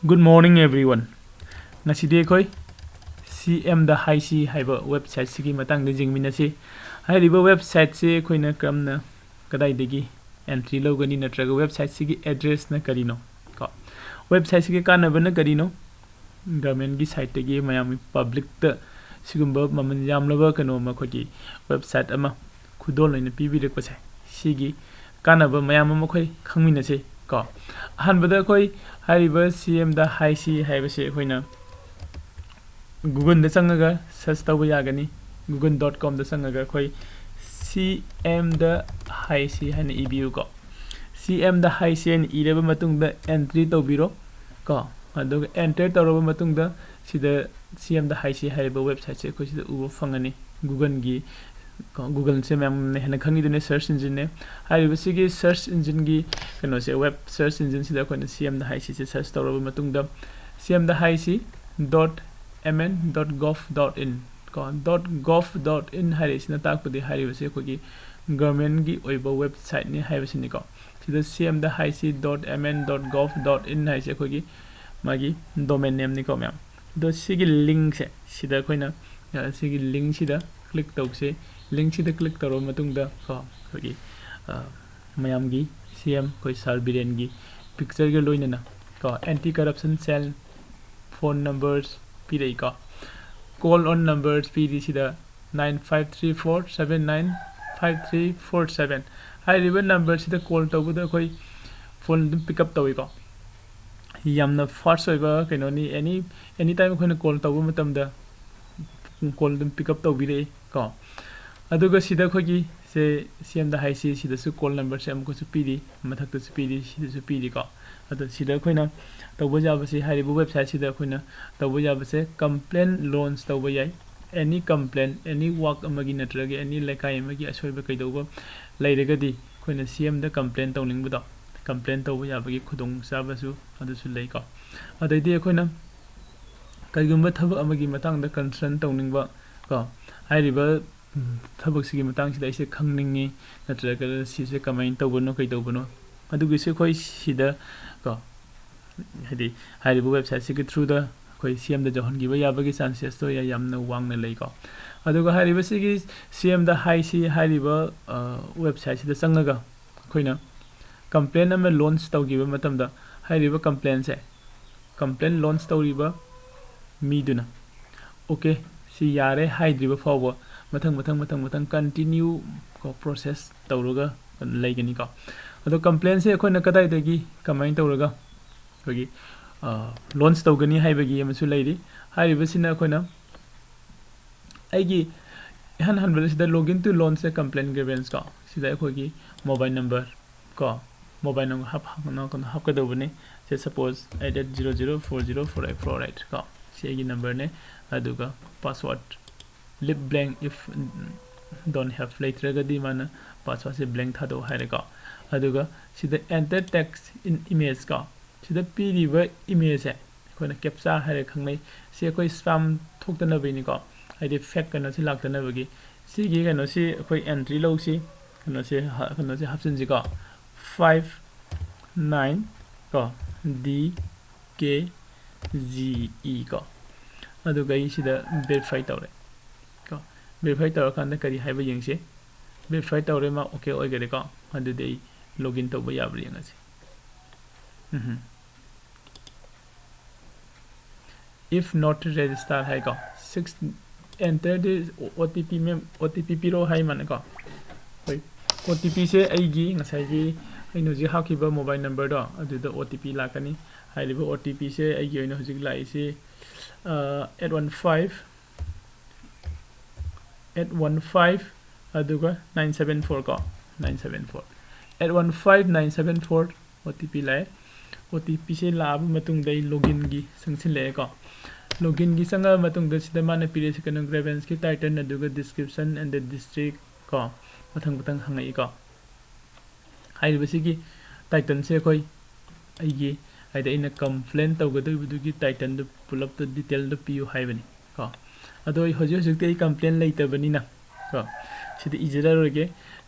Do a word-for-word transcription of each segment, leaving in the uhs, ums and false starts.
Good morning everyone. ꯉꯁꯤꯗꯤ ꯑꯩꯈꯣꯏ ꯁꯤ ꯑꯦꯝꯗ ꯍꯥꯏꯁꯤ ꯍꯥꯏꯕ ꯋꯦꯕꯁꯥꯏꯠꯁꯤꯒꯤ ꯃꯇꯥꯡꯗ ꯌꯦꯡꯃꯤꯟꯅꯁꯤ꯫ ꯍꯥꯏꯔꯤꯕ ꯋꯦꯕꯁꯥꯏꯠꯁꯤ ꯑꯩꯈꯣꯏꯅ ꯀꯔꯝꯅ, ꯀꯗꯥꯏꯗꯒꯤ ꯑꯦꯟꯇ꯭ꯔꯤ ꯂꯧꯒꯅꯤ, ꯅꯠꯇ꯭ꯔꯒ ꯋꯦꯕꯁꯥꯏꯠꯁꯤꯒꯤ ꯑꯦꯗ꯭ꯔꯦꯁꯅ ꯀꯔꯤꯅꯣ ꯀꯣ? ꯋꯦꯕꯁꯥꯏꯠꯁꯤꯒꯤ ꯀꯥꯟꯅꯕꯅ ꯀꯔꯤꯅꯣ? ꯒꯚꯔꯟꯃꯦꯟꯒꯤ ꯁꯥꯏꯠꯇꯒꯤ ꯃꯌꯥꯝꯒꯤ ꯄꯕ꯭ꯂꯤꯛꯇ ꯁꯤꯒꯨꯝꯕ ꯃꯃꯜ ꯌꯥꯝꯂꯕ ꯀꯩꯅꯣ ꯑꯃ, ꯑꯩꯈꯣꯏꯒꯤ ꯋꯦꯕꯁꯥꯏꯠ ꯑꯃ ꯈꯨꯗꯣꯜ ꯑꯣꯏꯅ ꯄꯤꯕꯤꯔꯛꯄꯁꯦ, ꯁꯤꯒꯤ ꯀꯥꯟꯅꯕ ꯃꯌꯥꯝ ꯑꯃ ꯑꯩꯈꯣꯏ ꯈꯪꯃꯤꯟꯅꯁꯤ ꯀꯣ꯫ ꯑꯍꯥꯟꯕꯗ ꯑꯩꯈꯣꯏ ꯍꯥꯏꯔꯤꯕ ꯁꯤ ꯑꯦꯝꯗ ꯍꯥꯏꯁꯤ ꯍꯥꯏꯕꯁꯤ ꯑꯩꯈꯣꯏꯅ ꯒꯨꯒꯜꯗ ꯆꯪꯉꯒ ꯁꯔꯆ ꯇꯧꯕ ꯌꯥꯒꯅꯤ꯫ ꯒꯨꯒꯜ ꯗꯣꯠ ꯀꯣꯝꯗ ꯆꯪꯉꯒ ꯑꯩꯈꯣꯏ ꯁꯤ ꯑꯦꯝꯗ ꯍꯥꯏꯁꯤ ꯍꯥꯏꯅ ꯏꯕꯤꯌꯨ ꯀꯣ꯫ ꯁꯤ ꯑꯦꯝꯗ ꯍꯥꯏꯁꯤ ꯍꯥꯏꯅ ꯏꯔꯕ ꯃꯇꯨꯡꯗ ꯑꯦꯟꯇ꯭ꯔꯤ ꯇꯧꯕꯤꯔꯣ ꯀꯣ꯫ ꯑꯗꯨꯒ ꯑꯦꯟꯇꯔ ꯇꯧꯔꯕ ꯃꯇꯨꯡꯗ ꯁꯤꯗ ꯁꯤ ꯑꯦꯝꯗ ꯍꯥꯏꯁꯤ ꯍꯥꯏꯔꯤꯕ ꯋꯦꯕꯁꯥꯏꯠꯁꯦ ꯑꯩꯈꯣꯏ ꯁꯤꯗ ꯎꯕ ꯐꯪꯒꯅꯤ꯫ ꯒꯨꯒꯜꯒꯤ ꯀꯣ, ꯒꯨꯒꯜꯁꯦ ꯃꯌꯥꯝꯅ ꯍꯦꯟꯅ ꯈꯪꯉꯤꯗꯨꯅꯦ, ꯁꯔꯆ ꯏꯟꯖꯤꯟꯅꯦ꯫ ꯍꯥꯏꯔꯤꯕ ꯁꯤꯒꯤ ꯁꯔꯆ ꯏꯟꯖꯤꯟꯒꯤ ꯀꯩꯅꯣꯁꯦ, ꯋꯦꯕ ꯁꯔꯆ ꯏꯟꯖꯤꯟꯁꯤꯗ ꯑꯩꯈꯣꯏꯅ ꯁꯤ ꯑꯦꯝꯗ ꯍꯥꯏꯁꯤꯁꯦ ꯁꯔꯆ ꯇꯧꯔꯕ ꯃꯇꯨꯡꯗ ꯁꯤ ꯑꯦꯝꯗ ꯍꯥꯏꯁꯤ dot M N dot gov dot in ꯀꯣ, ꯗꯣꯠ ꯒꯣꯚ ꯗꯣꯠ ꯏꯟ ꯍꯥꯏꯔꯤꯁꯤꯅ ꯇꯥꯛꯄꯗꯤ ꯍꯥꯏꯔꯤꯕꯁꯤ ꯑꯩꯈꯣꯏꯒꯤ ꯒꯚꯔꯟꯃꯦꯟꯒꯤ ꯑꯣꯏꯕ ꯋꯦꯕꯁꯥꯏꯠꯅꯤ ꯍꯥꯏꯕꯁꯤꯅꯤꯀꯣ꯫ ꯁꯤꯗ ꯁꯤ ꯑꯦꯝꯗ ꯍꯥꯏꯁꯤ dot M N dot gov dot in ꯍꯥꯏꯁꯦ ꯑꯩꯈꯣꯏꯒꯤ ꯃꯥꯒꯤ ꯗꯣꯃꯦꯟ ꯅꯦꯝꯅꯤꯀꯣ ꯃꯌꯥꯝ꯫ ꯑꯗꯣ ꯁꯤꯒꯤ ꯂꯤꯡꯁꯦ ꯁꯤꯗ ꯑꯩꯈꯣꯏꯅ, ꯑ, ꯁꯤꯒꯤ ꯂꯤꯡꯁꯤꯗ ꯀ꯭ꯂꯤꯛ ꯇꯧꯁꯦ꯫ ꯂꯤꯡꯁꯤꯗ ꯀ꯭ꯂꯤꯛ ꯇꯧꯔꯕ ꯃꯇꯨꯡꯗ ꯀꯣ, ꯑꯩꯈꯣꯏꯒꯤ, ꯑ, ꯃꯌꯥꯝꯒꯤ ꯁꯤ ꯑꯦꯝ ꯑꯩꯈꯣꯏ ꯁꯥꯔ ꯕꯤꯔꯦꯟꯒꯤ ꯄꯤꯛꯆꯔꯒ ꯂꯣꯏꯅꯅ ꯀꯣ, anti corruption cell phone numbers ꯄꯤꯔꯛꯏꯀꯣ꯫ Call on numbers ꯄꯤꯔꯤ ꯁꯤꯗ, nine five three four seven nine five three four seven꯫ ꯍꯥꯏꯔꯤꯕ ꯅꯝꯕꯔꯁꯤꯗ ꯀꯣꯜ ꯇꯧꯕꯗ ꯑꯩꯈꯣꯏ ꯐꯣꯟ ꯑꯗꯨꯝ ꯄꯤꯛ ꯑꯞ ꯇꯧꯏꯀꯣ꯫ ꯌꯥꯝꯅ ꯐꯥꯁ ꯑꯣꯏꯕ ꯀꯩꯅꯣꯅꯤ꯫ ꯑꯦꯅꯤ, ꯑꯦꯅꯤ ꯇꯥꯏꯝ ꯑꯩꯈꯣꯏꯅ ꯀꯣꯜ ꯇꯧꯕ ꯃꯇꯝꯗ ꯀꯣꯜ ꯑꯗꯨꯝ ꯄꯤꯛ ꯑꯞ ꯇꯧꯕꯤꯔꯛꯏ ꯀꯣ꯫ ꯑꯗꯨꯒ ꯁꯤꯗ ꯑꯩꯈꯣꯏꯒꯤ ꯁꯦ ꯁꯤ ꯑꯦꯝꯗ ꯍꯥꯏꯁꯤ, ꯁꯤꯗꯁꯨ ꯀꯣꯜ ꯅꯝꯕꯔꯁꯦ ꯑꯃꯨꯛꯀꯁꯨ ꯄꯤꯔꯤ, ꯃꯊꯛꯇꯁꯨ ꯄꯤꯔꯤ, ꯁꯤꯗꯁꯨ ꯄꯤꯔꯤꯀꯣ꯫ ꯑꯗꯣ ꯁꯤꯗ ꯑꯩꯈꯣꯏꯅ ꯇꯧꯕ ꯌꯥꯕꯁꯤ, ꯍꯥꯏꯔꯤꯕ ꯋꯦꯕꯁꯥꯏꯠꯁꯤꯗ ꯑꯩꯈꯣꯏꯅ ꯇꯧꯕ ꯌꯥꯕꯁꯦ, ꯀꯝꯄ꯭ꯂꯦꯟ ꯂꯣꯟꯁ ꯇꯧꯕ ꯌꯥꯏ꯫ ꯑꯦꯅꯤ ꯀꯝꯄ꯭ꯂꯦꯟ, ꯑꯦꯅꯤ ꯋꯥꯔꯗ ꯑꯃꯒꯤ ꯅꯠꯇ꯭ꯔꯒ ꯑꯦꯅꯤ ꯂꯩꯀꯥꯏ ꯑꯃꯒꯤ ꯑꯁꯣꯏꯕ ꯀꯩꯗꯧꯕ ꯂꯩꯔꯒꯗꯤ ꯑꯩꯈꯣꯏꯅ ꯁꯤ ꯑꯦꯝꯗ ꯀꯝꯄ꯭ꯂꯦꯟ ꯇꯧꯅꯤꯡꯕꯗꯣ, ꯀꯝꯄ꯭ꯂꯦꯟ ꯇꯧꯕ ꯌꯥꯕꯒꯤ ꯈꯨꯗꯣꯡꯆꯥꯕꯁꯨ ꯑꯗꯨꯁꯨ ꯂꯩꯀꯣ꯫ ꯑꯗꯩꯗꯤ ꯑꯩꯈꯣꯏꯅ ꯀꯔꯤꯒꯨꯝꯕ ꯊꯕꯛ ꯑꯃꯒꯤ ꯃꯇꯥꯡꯗ ꯀꯟꯁꯔꯟ ꯇꯧꯅꯤꯡꯕ ꯀꯣ, ꯍꯥꯏꯔꯤꯕ, ꯎꯝ, ꯊꯕꯛꯁꯤꯒꯤ ꯃꯇꯥꯡꯁꯤꯗ ꯑꯩꯁꯦ ꯈꯪꯅꯤꯡꯉꯤ, ꯅꯠꯇ꯭ꯔꯒ ꯁꯤꯁꯦ ꯀꯃꯥꯏꯅ ꯇꯧꯕꯅꯣ, ꯀꯩꯗꯧꯕꯅꯣ, ꯑꯗꯨꯒꯤꯁꯨ ꯑꯩꯈꯣꯏ ꯁꯤꯗ ꯀꯣ, ꯍꯥꯏꯗꯤ ꯍꯥꯏꯔꯤꯕ ꯋꯦꯕꯁꯥꯏꯠꯁꯤꯒꯤ ꯊ꯭ꯔꯨꯗ ꯑꯩꯈꯣꯏ ꯁꯤ ꯑꯦꯝꯗ ꯌꯧꯍꯟꯈꯤꯕ ꯌꯥꯕꯒꯤ ꯆꯥꯟꯁꯦꯁꯇꯣ ꯌꯥꯝꯅ ꯋꯥꯡꯅ ꯂꯩꯀꯣ꯫ ꯑꯗꯨꯒ ꯍꯥꯏꯔꯤꯕꯁꯤꯒꯤ ꯁꯤ ꯑꯦꯝꯗ ꯍꯥꯏꯁꯤ ꯍꯥꯏꯔꯤꯕ ꯋꯦꯕꯁꯥꯏꯠꯁꯤꯗ ꯆꯪꯉꯒ ꯑꯩꯈꯣꯏꯅ ꯀꯝꯄ꯭ꯂꯦꯟ ꯑꯃ ꯂꯣꯟꯆ ꯇꯧꯈꯤꯕ ꯃꯇꯝꯗ ꯍꯥꯏꯔꯤꯕ ꯀꯝꯄ꯭ꯂꯦꯟꯁꯦ, ꯀꯝꯄ꯭ꯂꯦꯟ ꯂꯣꯟꯆ ꯇꯧꯔꯤꯕ ꯃꯤꯗꯨꯅ ꯑꯣꯀꯦ, ꯁꯤ ꯌꯥꯔꯦ ꯍꯥꯏꯗ꯭ꯔꯤꯕ ꯐꯥꯎꯕ ꯃꯊꯪ ꯃꯊꯪ ꯃꯊꯪ ꯃꯊꯪ ꯀꯟꯇꯤꯅ꯭ꯌꯨ ꯀꯣ ꯄ꯭ꯔꯣꯁꯦꯁ ꯇꯧꯔꯒ ꯂꯩꯒꯅꯤꯀꯣ꯫ ꯑꯗꯣ ꯀꯝꯄ꯭ꯂꯦꯟꯁꯦ ꯑꯩꯈꯣꯏꯅ ꯀꯗꯥꯏꯗꯒꯤ ꯀꯃꯥꯏꯅ ꯇꯧꯔꯒ ꯑꯩꯈꯣꯏꯒꯤ ꯂꯣꯟꯆ ꯇꯧꯒꯅꯤ ꯍꯥꯏꯕꯒꯤ ꯑꯃꯁꯨ ꯂꯩꯔꯤ꯫ ꯍꯥꯏꯔꯤꯕꯁꯤꯅ ꯑꯩꯈꯣꯏꯅ ꯑꯩꯒꯤ ꯏꯍꯥꯟ ꯍꯥꯟꯕꯗ ꯁꯤꯗ login to launch a complaint grievance ꯀꯣ, ꯁꯤꯗ ꯑꯩꯈꯣꯏꯒꯤ ꯃꯣꯕꯥꯏꯜ ꯅꯝꯕꯔ ꯀꯣ, ꯃꯣꯕꯥꯏꯜ ꯅꯝꯕꯔ ꯍꯥꯞ-, ꯍꯥꯞ-, ꯀꯩꯅꯣ ꯍꯥꯞꯀꯗꯧꯕꯅꯤ꯫ ꯁꯦ suppose eight eight zero zero four zero four eight four eight ꯀꯣ, ꯁꯤ ꯑꯩꯒꯤ ꯅꯝꯕꯔꯅꯦ꯫ ꯑꯗꯨꯒ password leave blank if don't have, ꯂꯩꯇ꯭ꯔꯒꯗꯤ ꯃꯥꯅ passwordꯁꯦ blank ꯊꯥꯗꯧ ꯍꯥꯏꯔꯦꯀꯣ꯫ ꯑꯗꯨꯒ ꯁꯤꯗ enter text in image ꯀꯣ, ꯁꯤꯗ ꯄꯤꯔꯤꯕ ꯏꯃꯦꯖꯁꯦ ꯑꯩꯈꯣꯏꯅ ꯀꯦꯞꯆꯥ ꯍꯥꯏꯔ ꯈꯪꯅꯩ꯫ ꯁꯤ ꯑꯩꯈꯣꯏ spam ꯊꯣꯛꯇꯅꯕꯒꯤꯅꯤꯀꯣ, ꯍꯥꯏꯗꯤ fake ꯀꯩꯅꯣꯁꯤ ꯂꯥꯛꯇꯅꯕꯒꯤ꯫ ꯁꯤꯒꯤ ꯀꯩꯅꯣꯁꯤ ꯑꯩꯈꯣꯏ entry ꯂꯧꯁꯤ, ꯀꯩꯅꯣꯁꯦ ꯍꯥ-, ꯀꯩꯅꯣꯁꯦ ꯍꯥꯞꯆꯤꯟꯁꯤꯀꯣ, five nine ꯀꯣ, D K G E ꯀꯣ꯫ ꯑꯗꯨꯒ ꯑꯩ ꯁꯤꯗ verify ꯇꯧꯔꯦ ꯀꯣ꯫ Verify ꯇꯧꯔꯀꯥꯟꯗ ꯀꯔꯤ ꯍꯥꯏꯕ ꯌꯦꯡꯁꯤ꯫ Verify ꯇꯧꯔꯦ, ꯃꯥ okay ꯑꯣꯏꯈꯔꯦꯀꯣ꯫ ꯑꯗꯨꯗꯤ ꯑꯩ login ꯇꯧꯕ ꯌꯥꯕ꯭ꯔꯥ ꯌꯦꯡꯉꯁꯤ꯫ ꯎꯝ꯫ If not register ꯍꯥꯏꯀꯣ, six, enter the O T P ma'am, O T P ꯄꯤꯔꯛꯑꯣ ꯍꯥꯏ ꯃꯥꯅꯦꯀꯣ꯫ ꯍꯣꯏ, O T P ꯁꯦ ꯑꯩꯒꯤ ꯉꯁꯥꯏꯒꯤ ꯑꯩꯅ ꯍꯧꯖꯤꯛ ꯍꯥꯞꯈꯤꯕ ꯃꯣꯕꯥꯏꯜ ꯅꯝꯕꯔꯗꯣ ꯑꯗꯨꯗ O T P ꯂꯥꯛꯀꯅꯤ꯫ ꯍꯥꯏꯔꯤꯕ O T P ꯁꯦ ꯑꯩꯒꯤ ꯑꯣꯏꯅ ꯍꯧꯖꯤꯛ ꯂꯥꯛꯏꯁꯤ, ꯑ, eight one five, eight one five ꯑꯗꯨꯒ nine seven four ꯀꯣ, nine seven four, eight one five nine seven four O T P ꯂꯥꯛꯑꯦ꯫ O T P ꯁꯦ ꯂꯥꯛꯑꯕ ꯃꯇꯨꯡꯗ ꯑꯩ loginꯒꯤ ꯆꯪꯁꯤꯜꯂꯛꯑꯦꯀꯣ꯫ Loginꯒꯤ ꯆꯪꯉꯛꯑꯕ ꯃꯇꯨꯡꯗ ꯁꯤꯗ ꯃꯥꯅ ꯄꯤꯔꯤꯁꯤ ꯀꯩꯅꯣ, grievanceꯀꯤ title ꯑꯗꯨꯒ description and the district ꯀꯣ, ꯃꯊꯪ ꯃꯊꯪ ꯍꯪꯉꯛꯏꯀꯣ꯫ ꯍꯥꯏꯔꯤꯕꯁꯤꯒꯤ titleꯁꯦ ꯑꯩꯈꯣꯏ ꯑꯩꯒꯤ, ꯍꯥꯏꯗꯤ ꯑꯩꯅ complain ꯇꯧꯒꯗꯧꯔꯤꯕꯗꯨꯒꯤ titleꯗꯨ ꯄꯨꯂꯞꯇ detailꯗ ꯄꯤꯌꯨ ꯍꯥꯏꯕꯅꯤ ꯀꯣ꯫ ꯑꯗꯣ ꯑꯩ ꯍꯧꯖꯤꯛ ꯍꯧꯖꯤꯛꯇꯤ ꯑꯩ complain ꯂꯩꯇꯕꯅꯤꯅ ꯀꯣ꯫ ꯁꯤꯗ ꯏꯖꯔꯔꯣꯏꯒꯦ꯫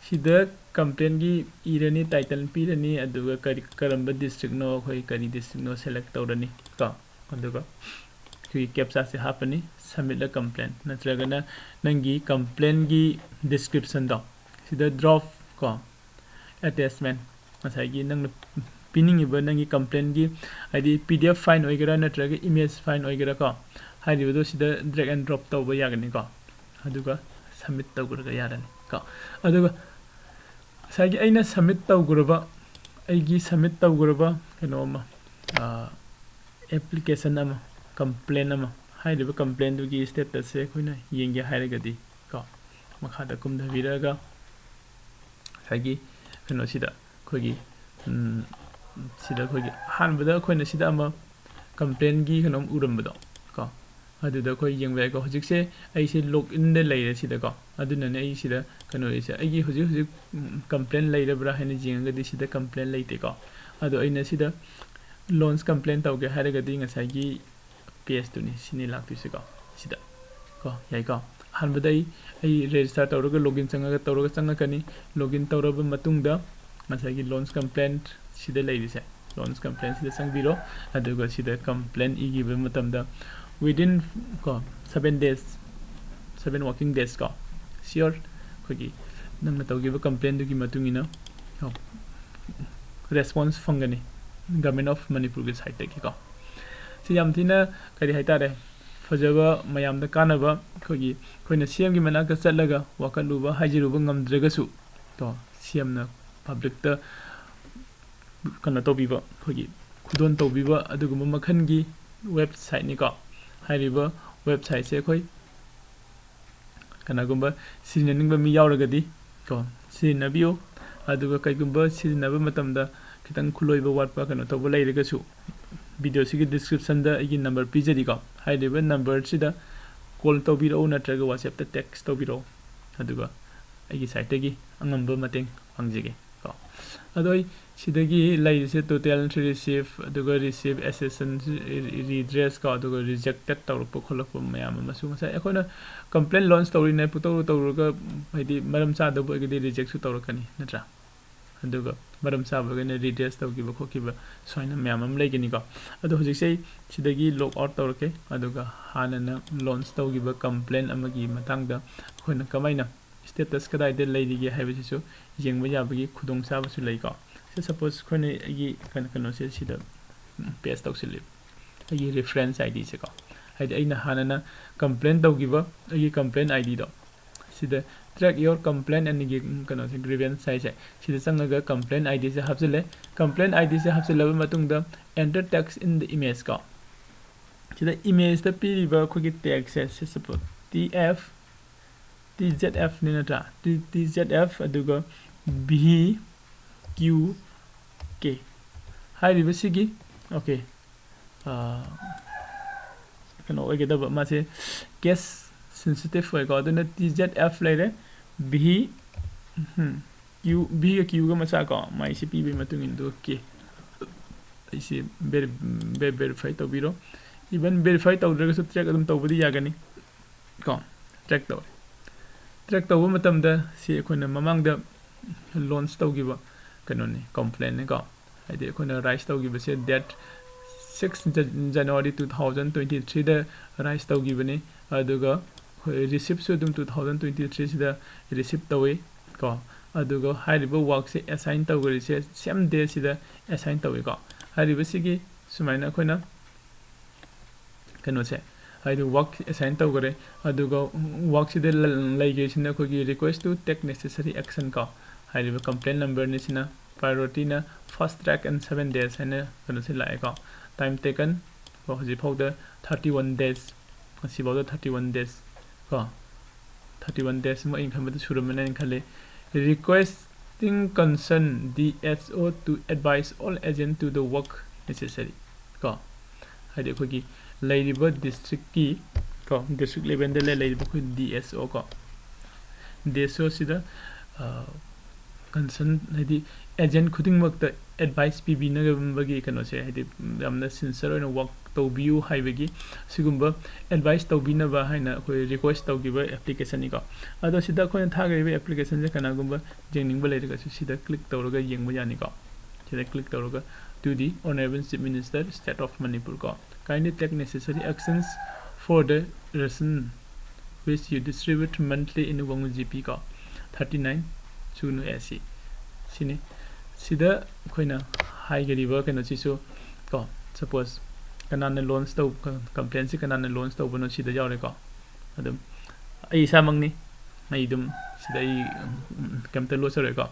ꯁꯤꯗ complaintꯒꯤ ꯏꯔꯅꯤ, title ꯄꯤꯔꯅꯤ, ꯑꯗꯨꯒ ꯀꯔꯤ, ꯀꯔꯝꯕ districtꯅꯣ, ꯑꯩꯈꯣꯏ ꯀꯔꯤ districtꯅꯣ select ꯇꯧꯔꯅꯤ ꯀꯣ꯫ ꯑꯗꯨꯒ ꯑꯩꯈꯣꯏꯒꯤ captchaꯁꯦ ꯍꯥꯞꯄꯅꯤ, submit a complaint, ꯅꯠꯇ꯭ꯔꯒꯅ ꯅꯪꯒꯤ complaintꯒꯤ descriptionꯗꯣ ꯁꯤꯗ drop ꯀꯣ, attachment, ꯉꯁꯥꯏꯒꯤ ꯅꯪꯅ ꯄꯤꯅꯤꯡꯉꯤꯕ ꯅꯪꯒꯤ complaintꯒꯤ, ꯍꯥꯏꯗꯤ PDF file ꯑꯣꯏꯒꯦꯔꯥ ꯅꯠꯇ꯭ꯔꯒ image file ꯑꯣꯏꯒꯦꯔꯥ ꯀꯣ, ꯍꯥꯏꯔꯤꯕꯗꯣ ꯁꯤꯗ drag and drop ꯇꯧꯕ ꯌꯥꯒꯅꯤꯀꯣ꯫ ꯑꯗꯨꯒ submit ꯇꯧꯈ꯭ꯔꯒ ꯌꯥꯔꯅꯤ ꯀꯣ꯫ ꯑꯗꯨꯒ ꯉꯁꯥꯏꯒꯤ ꯑꯩꯅ submit ꯇꯧꯈ꯭ꯔꯕ, ꯑꯩꯒꯤ submit ꯇꯧꯈ꯭ꯔꯕ ꯀꯩꯅꯣ ꯑꯃ, application ꯑꯃ, complaint ꯑꯃ, ꯍꯥꯏꯔꯤꯕ complaintꯗꯨꯒꯤ statusꯁꯦ ꯑꯩꯈꯣꯏꯅ ꯌꯦꯡꯒꯦ ꯍꯥꯏꯔꯒꯗꯤ ꯀꯣ, ꯃꯈꯥꯗ ꯀꯨꯝꯊꯕꯤꯔꯛꯑꯒ ꯉꯁꯥꯏꯒꯤ ꯀꯩꯅꯣꯁꯤꯗ ꯑꯩꯈꯣꯏꯒꯤ, ꯎꯝ, ꯁꯤꯗ ꯑꯩꯈꯣꯏꯒꯤ ꯑꯍꯥꯟꯕꯗ ꯑꯩꯈꯣꯏꯅ ꯁꯤꯗ ꯑꯃ complaintꯒꯤ ꯀꯩꯅꯣꯝ ꯎꯔꯝꯕꯗꯣ ꯀꯣ, ꯑꯗꯨꯗ ꯑꯩꯈꯣꯏ ꯌꯦꯡꯕ ꯌꯥꯏꯀꯣ꯫ ꯍꯧꯖꯤꯛꯁꯦ ꯑꯩꯁꯦ loginꯗ ꯂꯩꯔꯦ ꯁꯤꯗꯀꯣ, ꯑꯗꯨꯅꯅꯦ ꯑꯩ ꯁꯤꯗ ꯀꯩꯅꯣ ꯂꯩꯁꯦ꯫ ꯑꯩꯒꯤ ꯍꯧꯖꯤꯛ ꯍꯧꯖꯤꯛ, ꯎꯝ, complaint ꯂꯩꯔꯕ꯭ꯔꯥ ꯍꯥꯏꯅ ꯌꯦꯡꯉꯒꯗꯤ ꯁꯤꯗ complaint ꯂꯩꯇꯦꯀꯣ꯫ ꯑꯗꯣ ꯑꯩꯅ ꯁꯤꯗ launch complaint ꯇꯧꯒꯦ ꯍꯥꯏꯔꯒꯗꯤ ꯉꯁꯥꯏꯒꯤ pageꯇꯨꯅꯤ, ꯁꯤꯅꯤ ꯂꯥꯛꯇꯣꯏꯁꯦꯀꯣ, ꯁꯤꯗ ꯀꯣ, ꯌꯥꯏꯀꯣ꯫ ꯑꯍꯥꯟꯕꯗ ꯑꯩ, ꯑꯩ register ꯇꯧꯔꯒ login ꯆꯪꯉꯒ ꯇꯧꯔꯒ ꯆꯪꯉꯛꯀꯅꯤ꯫ Login ꯇꯧꯔꯕ ꯃꯇꯨꯡꯗ ꯉꯁꯥꯏꯒꯤ launch complaint ꯁꯤꯗ ꯂꯩꯔꯤꯁꯦ, launch complaint ꯁꯤꯗ ꯆꯪꯕꯤꯔꯣ꯫ ꯑꯗꯨꯒ ꯁꯤꯗ complaint ꯏꯈꯤꯕ ꯃꯇꯝꯗ within ꯀꯣ, seven days, seven working days ꯀꯣ, sure ꯑꯩꯈꯣꯏꯒꯤ ꯅꯪꯅ ꯇꯧꯈꯤꯕ complaintꯗꯨꯒꯤ ꯃꯇꯨꯡ ꯏꯟꯅ response ꯐꯪꯒꯅꯤ Government of ꯃꯅꯤꯄꯨꯔꯒꯤ sideꯇꯒꯤꯀꯣ꯫ ꯁꯤ ꯌꯥꯝ ꯊꯤꯅ ꯀꯔꯤ ꯍꯥꯏꯇꯥꯔꯦ, ꯐꯖꯕ, ꯃꯌꯥꯝꯗ ꯀꯥꯟꯅꯕ, ꯑꯩꯈꯣꯏꯒꯤ, ꯑꯩꯈꯣꯏꯅ CMꯒꯤ ꯃꯅꯥꯛꯇ ꯆꯠꯂꯒ ꯋꯥꯀꯠꯂꯨꯕ ꯍꯥꯏꯖꯔꯨꯕ ꯉꯝꯗ꯭ꯔꯒꯁꯨ ꯀꯣ, CMꯅ publicꯇ ꯀꯩꯅꯣ ꯇꯧꯕꯤꯕ, ꯑꯩꯈꯣꯏꯒꯤ ꯈꯨꯗꯣꯜ ꯇꯧꯕꯤꯕ ꯑꯗꯨꯒꯨꯝꯕ ꯃꯈꯜꯒꯤ websiteꯅꯤꯀꯣ꯫ ꯍꯥꯏꯔꯤꯕ websiteꯁꯦ ꯑꯩꯈꯣꯏ ꯀꯅꯥꯒꯨꯝꯕ ꯁꯤꯖꯤꯟꯅꯅꯤꯡꯕ ꯃꯤ ꯌꯥꯎꯔꯒꯗꯤ ꯀꯣ, ꯁꯤꯖꯤꯟꯅꯕꯤꯌꯨ꯫ ꯑꯗꯨꯒ ꯀꯩꯒꯨꯝꯕ ꯁꯤꯖꯤꯟꯅꯕ ꯃꯇꯝꯗ ꯈꯤꯇꯪ ꯈꯨꯠꯂꯣꯏꯕ ꯋꯥꯠꯄ ꯀꯩꯅꯣ ꯇꯧꯕ ꯂꯩꯔꯒꯁꯨ, videoꯁꯤꯒꯤ descriptionꯗ ꯑꯩꯒꯤ number ꯄꯤꯖꯔꯤꯀꯣ, ꯍꯥꯏꯔꯤꯕ numberꯁꯤꯗ call ꯇꯧꯕꯤꯔꯛꯎ ꯅꯠꯇ꯭ꯔꯒ WhatsAppꯇ text ꯇꯧꯕꯤꯔꯛꯎ, ꯑꯗꯨꯒ ꯑꯩꯒꯤ sideꯇꯒꯤ ꯑꯉꯝꯕ ꯃꯇꯦꯡ ꯄꯥꯡꯖꯒꯦ꯫ ꯑꯗꯣ ꯑꯩ ꯁꯤꯗꯒꯤ ꯂꯩꯔꯤꯁꯦ total entry receive, ꯑꯗꯨꯒ receive accession redress ꯀꯣ, ꯑꯗꯨꯒ rejected ꯇꯧꯔꯛꯄ ꯈꯣꯠꯂꯛꯄ ꯃꯌꯥꯝ ꯑꯃꯁꯨ ꯉꯁꯥꯏ ꯑꯩꯈꯣꯏꯅ complaint launch ꯇꯧꯔꯤꯉꯩ ꯄꯨꯡꯇꯧ ꯇꯧꯔꯒ, ꯍꯥꯏꯗꯤ ꯃꯔꯝ ꯆꯥꯗꯕ ꯑꯣꯏꯔꯒꯗꯤ rejectꯁꯨ ꯇꯧꯔꯛꯀꯅꯤ, ꯅꯠꯇ꯭ꯔꯥ? ꯑꯗꯨꯒ ꯃꯔꯝ ꯆꯥꯕ ꯑꯣꯏꯔꯒꯅ redress ꯇꯧꯈꯤꯕ ꯈꯣꯠꯈꯤꯕ ꯁꯨꯃꯥꯏꯅ ꯃꯌꯥꯝ ꯑꯃ ꯂꯩꯒꯅꯤꯀꯣ꯫ ꯑꯗꯣ ꯍꯧꯖꯤꯛꯁꯦ ꯑꯩ ꯁꯤꯗꯒꯤ log out ꯇꯧꯔꯛꯀꯦ, ꯑꯗꯨꯒ ꯍꯥꯟꯅꯅ launch ꯇꯧꯈꯤꯕ complaint ꯑꯃꯒꯤ ꯃꯇꯥꯡꯗ ꯑꯩꯈꯣꯏꯅ ꯀꯃꯥꯏꯅ status ꯀꯗꯥꯏꯗ ꯂꯩꯔꯤꯒꯦ ꯍꯥꯏꯕꯁꯤꯁꯨ ꯌꯦꯡꯕ ꯌꯥꯕꯒꯤ ꯈꯨꯗꯣꯡꯆꯥꯕꯁꯨ ꯂꯩꯀꯣ꯫ ꯁꯤ suppose ꯑꯩꯈꯣꯏꯅ ꯑꯩꯒꯤ ꯀꯩꯅꯣ, ꯀꯩꯅꯣꯁꯦ ꯁꯤꯗ paste ꯇꯧꯁꯤꯜꯂꯤ, ꯑꯩꯒꯤ reference IDꯁꯦꯀꯣ꯫ ꯍꯥꯏꯗꯤ ꯑꯩꯅ ꯍꯥꯟꯅꯅ complaint ꯇꯧꯈꯤꯕ ꯑꯩꯒꯤ complaint IDꯗꯣ, ꯁꯤꯗ track your complaint and ꯒꯤ ꯀꯩꯅꯣꯁꯦ, grievance ꯍꯥꯏꯁꯦ, ꯁꯤꯗ ꯆꯪꯉꯒ complaint IDꯁꯦ ꯍꯥꯞꯆꯤꯜꯂꯦ꯫ Complaint IDꯁꯦ ꯍꯥꯞꯆꯤꯜꯂꯕ ꯃꯇꯨꯡꯗ enter text in the image ꯀꯣ꯫ ꯁꯤꯗ imageꯇ ꯄꯤꯔꯤꯕ ꯑꯩꯈꯣꯏꯒꯤ tagꯁꯦ, ꯁꯤ suppose TF TZFꯅꯤ ꯅꯠꯇ꯭ꯔꯥ? T- TZF ꯑꯗꯨꯒ VQK ꯍꯥꯏꯔꯤꯕꯁꯤꯒꯤ, okay, ꯀꯩꯅꯣ ꯑꯣꯏꯒꯗꯕ, ꯃꯥꯁꯦ case sensitive ꯑꯣꯏꯀꯣ꯫ ꯑꯗꯨꯅ TZF ꯂꯩꯔꯦ, V, ꯎꯝ, Q, Vꯒ Qꯒ ꯃꯆꯥ ꯀꯣ, ꯃꯥꯏꯁꯦ ꯄꯤꯕꯒꯤ ꯃꯇꯨꯡ ꯏꯟꯅ, okay, ꯑꯩꯁꯦ verify ꯇꯧꯕꯤꯔꯣ꯫ Even verify ꯇꯧꯗ꯭ꯔꯒꯁꯨ track ꯑꯗꯨꯝ ꯇꯧꯕꯗꯤ ꯌꯥꯒꯅꯤ ꯀꯣ꯫ Track ꯇꯧꯔꯦ꯫ Track ꯇꯧꯕ ꯃꯇꯝꯗ ꯁꯤ ꯑꯩꯈꯣꯏꯅ ꯃꯃꯥꯡꯗ launch ꯇꯧꯈꯤꯕ ꯀꯩꯅꯣꯅꯤ, complaintꯅꯤ ꯀꯣ꯫ ꯍꯥꯏꯗꯤ ꯑꯩꯈꯣꯏꯅ raise ꯇꯧꯈꯤꯕꯁꯦ date six January two thousand twenty threeꯗ raise ꯇꯧꯈꯤꯕꯅꯤ꯫ ꯑꯗꯨꯒ ꯑꯩꯈꯣꯏ receiptꯁꯨ ꯑꯗꯨꯝ two thousand twenty threeꯁꯤꯗ receipt ꯇꯧꯏ ꯀꯣ꯫ ꯑꯗꯨꯒ ꯍꯥꯏꯔꯤꯕ workꯁꯦ assign ꯇꯧꯈ꯭ꯔꯤꯁꯦ same dayꯁꯤꯗ assign ꯇꯧꯏꯀꯣ꯫ ꯍꯥꯏꯔꯤꯕꯁꯤꯒꯤ ꯁꯨꯃꯥꯏꯅ ꯑꯩꯈꯣꯏꯅ ꯀꯩꯅꯣꯁꯦ, ꯍꯥꯏꯗꯤ work assign ꯇꯧꯈꯔꯦ꯫ ꯑꯗꯨꯒ workꯁꯤꯗ ꯂ- ꯂꯩꯈ꯭ꯔꯤꯁꯤꯅ ꯑꯩꯈꯣꯏꯒꯤ request to take necessary action ꯀꯣ꯫ ꯍꯥꯏꯔꯤꯕ complaint numberꯅꯤ ꯁꯤꯅ, priorityꯅ fast track and seven days ꯍꯥꯏꯅ ꯀꯩꯅꯣꯁꯦ ꯂꯥꯛꯑꯦꯀꯣ꯫ Time taken ꯀꯣ, ꯍꯧꯖꯤꯛꯐꯥꯎꯗ thirty one days, ꯉꯁꯤꯐꯥꯎꯗ thirty one days ꯀꯣ꯫ Thirty one days ꯃꯣꯏ, ꯑꯩꯅ ꯈꯟꯕꯗ ꯁꯨꯔꯝꯃꯅꯤ ꯍꯥꯏꯅ ꯈꯜꯂꯤ꯫ Requesting concern DSO to advise all agent to the work necessary ꯀꯣ꯫ ꯍꯥꯏꯗꯤ ꯑꯩꯈꯣꯏꯒꯤ ꯂꯩꯔꯤꯕ districtꯀꯤ ꯀꯣ, district levelꯗ ꯂꯩ-, ꯂꯩꯔꯤꯕ ꯑꯩꯈꯣꯏ DSO ꯀꯣ, DSOꯁꯤꯗ, ꯑ, ꯀꯟꯁꯔꯟ, ꯍꯥꯏꯗꯤ ꯑꯦꯖꯦꯟ ꯈꯨꯗꯤꯡꯃꯛꯇ ꯑꯦꯗꯚꯥꯏꯁ ꯄꯤꯕꯤꯅꯕꯒꯤ ꯀꯩꯅꯣꯁꯦ, ꯍꯥꯏꯗꯤ ꯌꯥꯝꯅ ꯁꯤꯟꯁꯤꯌꯔ ꯑꯣꯏꯅ ꯋꯥꯛ ꯇꯧꯕꯤꯌꯨ ꯍꯥꯏꯕꯒꯤ ꯁꯤꯒꯨꯝꯕ ꯑꯦꯗꯚꯥꯏꯁ ꯇꯧꯕꯤꯅꯕ ꯍꯥꯏꯅ ꯑꯩꯈꯣꯏ ꯔꯤꯀ꯭ꯋꯦꯁ ꯇꯧꯈꯤꯕ ꯑꯦꯄ꯭ꯂꯤꯀꯦꯁꯟꯅꯤꯀꯣ꯫ ꯑꯗꯣ ꯁꯤꯗ ꯑꯩꯈꯣꯏꯅ ꯊꯥꯈ꯭ꯔꯤꯕ ꯑꯦꯄ꯭ꯂꯤꯀꯦꯁꯟꯁꯦ ꯀꯅꯥꯒꯨꯝꯕ ꯌꯦꯡꯅꯤꯡꯕ ꯂꯩꯔꯒꯁꯨ ꯁꯤꯗ ꯀ꯭ꯂꯤꯛ ꯇꯧꯔꯒ ꯌꯦꯡꯕ ꯌꯥꯅꯤꯀꯣ꯫ ꯁꯤꯗ ꯀ꯭ꯂꯤꯛ ꯇꯧꯔꯒ, "To the Honorable Chief Minister, State of Manipur" ꯀꯣ, "Kindly take necessary actions for the ration which you distribute monthly in Wangoo G P" ꯀꯣ, thirty nine ꯁꯨꯅꯨ ꯑꯦ ꯁꯤ꯫ ꯁꯤꯅꯤ꯫ ꯁꯤꯗ ꯑꯩꯈꯣꯏꯅ ꯍꯥꯏꯒꯗꯧꯔꯤꯕ ꯀꯩꯅꯣꯁꯤꯁꯨ ꯀꯣ, ꯁꯄꯣꯁ ꯀꯅꯥꯅ ꯂꯣꯟꯁ ꯇꯧ-, ꯀꯝꯄ꯭ꯂꯦꯟꯁꯤ ꯀꯅꯥꯅ ꯂꯣꯟꯁ ꯇꯧꯕꯅꯣ ꯁꯤꯗ ꯌꯥꯎꯔꯦꯀꯣ꯫ ꯑꯗꯨꯝ ꯑꯩ ꯏꯁꯥꯃꯛꯅꯤ꯫ ꯑꯩ ꯑꯗꯨꯝ ꯁꯤꯗ ꯑꯩ, ꯎꯝ, ꯀꯩꯝꯇ ꯂꯣꯠꯆꯔꯣꯏꯀꯣ꯫